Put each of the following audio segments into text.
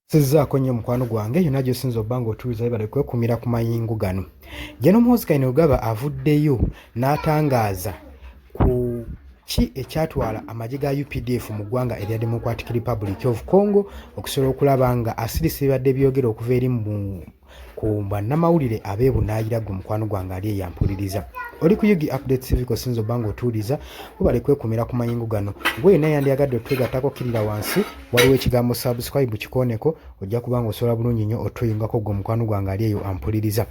Sizzaako nnyo mukwano gwange yonna gy'osinza obba ng'otuuliza webale kwekumira ku mayingo gano. General Muhoozi Kainerugaba avuddeyo n'atangaaza ku ki ekyatwala amagye ga UPDF mu ggwanga erya Democratic Republic of Congo okusobola okulaba nga asirisa ebibadde byogera okuva eri mu ku bannamawulire abeebunaayira gwe mukwano gwange ali eyampuliriza oli ku Ug Update Civic osinza obba ng'otuuliza webale kwekumira ku mayingo gano gwe yenna yandyagadde otwegattako kkirira wansi waliwo ekigambo subscribe kikooneko ojja kuba nga osobola bulungi nnyo otweyungako gwe mukwano gwange ali eyo ampuliriza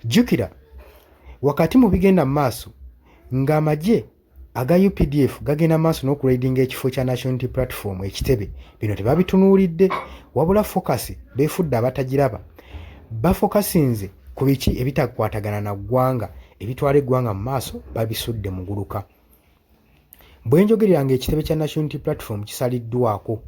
jjukira wakati mu bigenda mu maaso ng'amagye aga UPDF gagenda maaso n'okuraidinga ekifo kya National Unity Platform ekitebe bino tebabitunuulidde wabula focus beefudde abatagiraba bafokasinze ku biki ebitakwatagana na ggwanga ebitwala eggwanga mu maaso babisudde muguluka bwe njogerera ng'ekitebe kya National Unity Platform kisaliddwako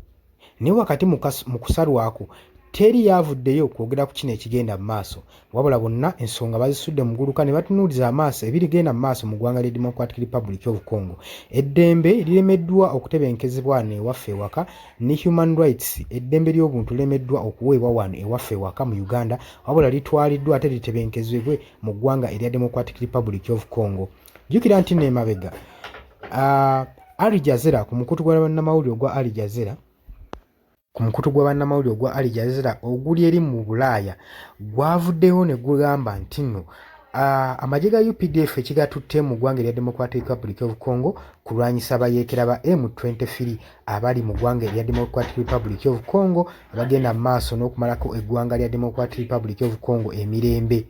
Naye wakati mu kusalwako teri yavuddeyo kwogera ku kino ekigenda mu maaso wabula bonna ensonga bazisudde muguluka ne batunuuliza amaaso ebirigenda mu maaso mu ggwanga lya Democratic Republic of Congo. Eddembe liremeddwa okutebenkezebwa wano ewaffe ewaka ne Human Rights, eddembe ly'obuntu liremeddwa okuweebwa wano ewaffe ewaka mu Uganda wabula litwaliddwa ate litebenkezebwe mu ggwanga erya Democratic Republic of Congo. Jjukira nti n'emabega Al Jazeera ku mukutu gwa bannamawulire ogwa Al Jazeera ku mukutu gwa bannamawulire ogwa Al Jazeera oguli eri mu Bulaaya gwavuddeyo ne gugamba nti nno amagye ga UPDF ekigatutte mu ggwanga erya Democratic Republic of Congo kulwanyisa abayeekera ba M23 abali mu ggwanga erya Democratic Republic of Congo abagenda mu maaso n'okumalako eggwanga lya Democratic Republic of Congo emirembe.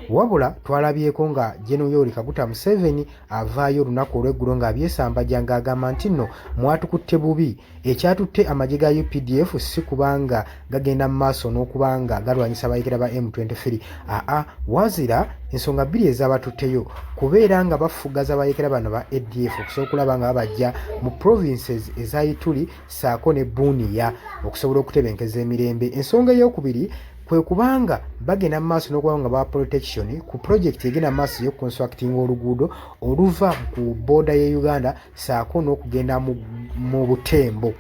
Wabula twalabyeko nga Gen Yoweri Kaguta Museveni avaayo olunaku olw'eggulo ng'abyesambajja ng'agamba nti nno mwatukutte bubi ekyatutte amagye ga UPDF si kubanga gagenda mu maaso n'okuba nga galwanyisa abayekera ba M23 aa wazira ensonga bbiri ezabatutteyo kubeera nga bafugaza abayekera bano ba ADF okusobola okulaba nga babajja mu provinces eza Ituri ssaako ne Bunia okusobola okutebenkeza emirembe. Ensonga ey'okubiri kwe kubanga bagenda mu maaso n'okuba nga ba protection ku project egenda mu maaso ey'okuconstructinga oluguudo oluva ku booda y'e Uganda ssaako n'okugenda mu Butembo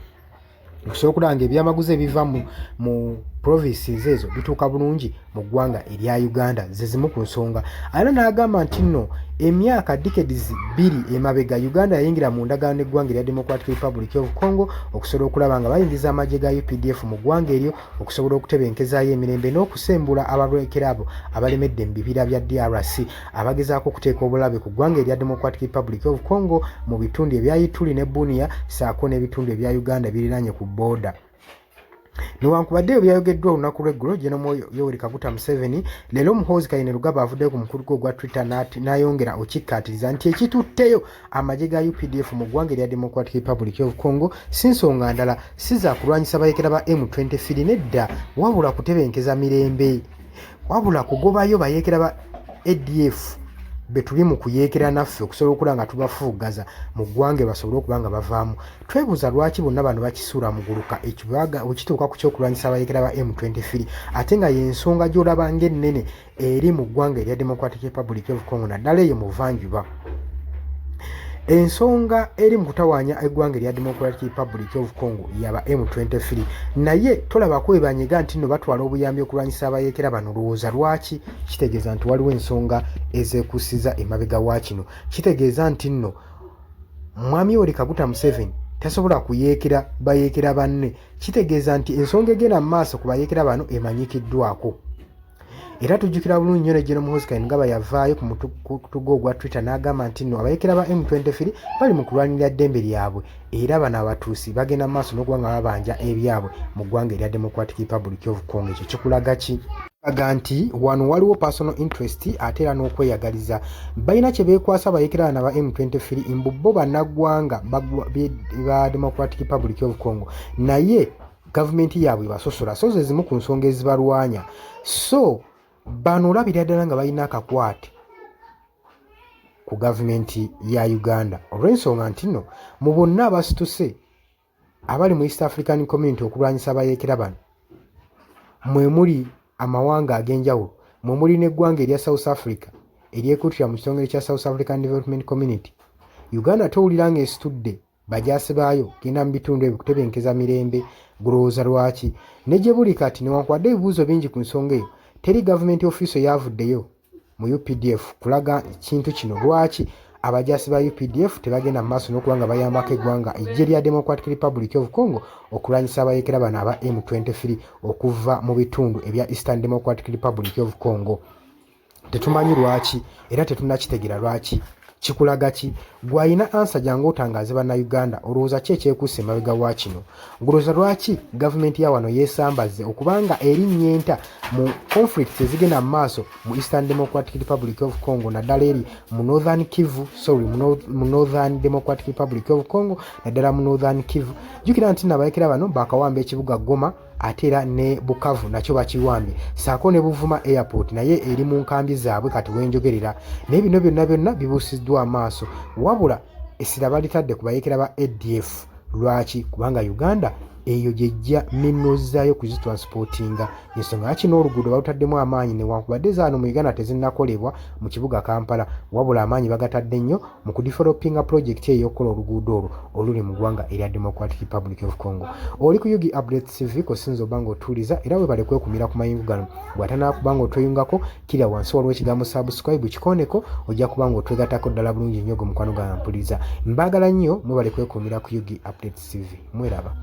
okusobola okulaba nga ebyamaguzi ebiva mu provinces ezo bituuka bulungi mu ggwanga erya Uganda ze zimu ku nsonga era n'agamba nti nno emyaka decades 2 emabega Uganda yayingira mu ndagaano n'eggwanga erya Democratic Republic of Congo okusobola okulaba nga bayingiza amagye ga UPDF mu ggwanga eryo okusobola okutebenkezaayo emirembe n'okusembula abalwekera abo abalemedde mu bibira bya DRC abagezaako okuteeka obulabe ku ggwanga erya Democratic Republic of Congo mu bitundu ebya Ituri ne Bunia ssaako n'ebitundu ebya Uganda ebiriraanye ku bbooda. Newankubadde ebyo byayogeddwa olunaku lw'eggulo, General Yoweri Kaguta Museveni leero Muhoozi Kainerugaba avuddeyo ku mukutu gwe ogwa Twitter n'ayongera okikkaatiriza nti ekitutteyo amagye ga UPDF mu ggwanga erya Democratic Republic of Congo si nsonga ndala si za kulwanyisa bayekera ba M23 nedda wabula kutebenkeza mirembe wabula kugobayo bayeekera ba ADF betuli mu kuyeekera naffe okusobola okulaba nga tubafuugaza mu ggwanga basobole okuba nga bavaamu. Twebuuza lwaki bonna bano bakisuula muguluka ekibaga wekituuka ku ky'okulwanyisa abayeekera ba M23 ate nga y'ensonga gy'olaba ng'ennene eri mu ggwanga erya Democratic Republic of Congo naddala eyo mu buvanjuba. Ensonga eri mu kutawaanya eggwanga erya Democratic Republic of Congo yaba M23 naye tolabako webanyega nti nno batwala obuyambi okulwanyisa abayeekera bano. Lowooza lwaki? Kitegeeza nti waliwo ensonga ezeekusiza emabega wa kino. Kitegeeza nti nno Mwami Yoweri Kaguta Museveni tasobola kuyeekera bayeekera banne. Kitegeeza nti ensonga egenda mu maaso ku bayeekera bano emanyikiddwako. Era tujjukira bulungi nnyo ne General Muhoozi Kainerugaba yavaayo ku mukutu gwe ogwa Twitter n'agamba nti nno abayeekera ba M23 bali mu kulwanirira ddembe lyabwe era bano Abatuusi bagenda mu maaso n'okuba nga babanja ebyabwe mu ggwanga erya Democratic Republic of Congo. Ekyo kikulaga ki? Kikulaga nti wano waliwo personal interest ate era n'okweyagaliza. Balina kye beekwasa abayeekera bano aba M23 mbu bo bannaggwanga ba Democratic Republic of Congo naye gavumenti yaabwe ebasosola so ze zimu ku nsonga ezibalwanya. So bano olabira ddala nga balina akakwate ku gavumenti ya Uganda olw'ensonga nti nno mu bonna abasituse abali mu East African Community okulwanyisa abayeekera bano mwe muli amawanga ag'enjawulo mwe muli n'eggwanga erya South Africa eryekuutira mu kitongole kya South African Development Community. Uganda towulira ng'esitudde bajaasi baayo genda mu bitundu ebyo kutebenkeza mirembe. Gulowooza lwaki? Ne gye buli kati newankubadde ebibuuzo bingi ku nsonga eyo, teri gavumenti ofiiso yavuddeyo mu UPDF kulaga kintu kino lwaki abajaasi ba UPDF tebagenda mu maaso n'okuba nga bayambako eggwanga eggye lya Democratic Republic of Congo okulwanyisa abayeekera bano aba M23 okuva mu bitundu ebya Eastern Democratic Republic of Congo. Tetumanyi lwaki era tetunakitegera lwaki. Kikulaga ki? Gwe alina ansa jangu otangaaze Bannayuganda olowooza ki ekyekuusa emabega wa kino? Ngulowooza lwaki gavumenti ya wano yeesambazze okuba nga erinnya enta mu conflicts ezigenda mu maaso mu Eastern Democratic Republic of Congo naddala eri mu Northern Kivu, sorry, mu Northern Democratic Republic of Congo naddala mu Northern Kivu. Jjukira nti nabayekera bano bakawamba ekibuga Goma ate era ne Bukavu nakyo bakiwambye saako ne Buvuma Airport naye eri mu nkambi zaabwe kati wenjogerera. Naye bino byonna byonna bibuusiddwa amaaso, wabula essira balitadde ku bayeekera ba ADF. Lwaki? Kubanga Uganda eyo gyejja minerals zaayo kuzitransportinga. Ensonga lwaki n'oluguudo balutaddemu amaanyi newankubadde zaano mu Uganda tezinnakolebwa mu kibuga Kampala, wabula amaanyi bagatadde nnyo mu kudevelopinga pulojekiti eyo ey'okukola oluguudo olwo oluli mu ggwanga erya Democratic Republic of Congo. Oli ku UG Updates TV kosinza oba nga otuuliza era webale kwekumira ku mayingu gano. Bw'atanaba kuba nga otweyungako, kira wansi waliwo ekigambo subscribe kikooneko, ojja kuba nga otwegattako ddala bulungi nnyo gwe mukwano gwange mpuliriza. Mbaagala nnyo, mwebale kwekuumira ku UG Updates TV. Mweraba.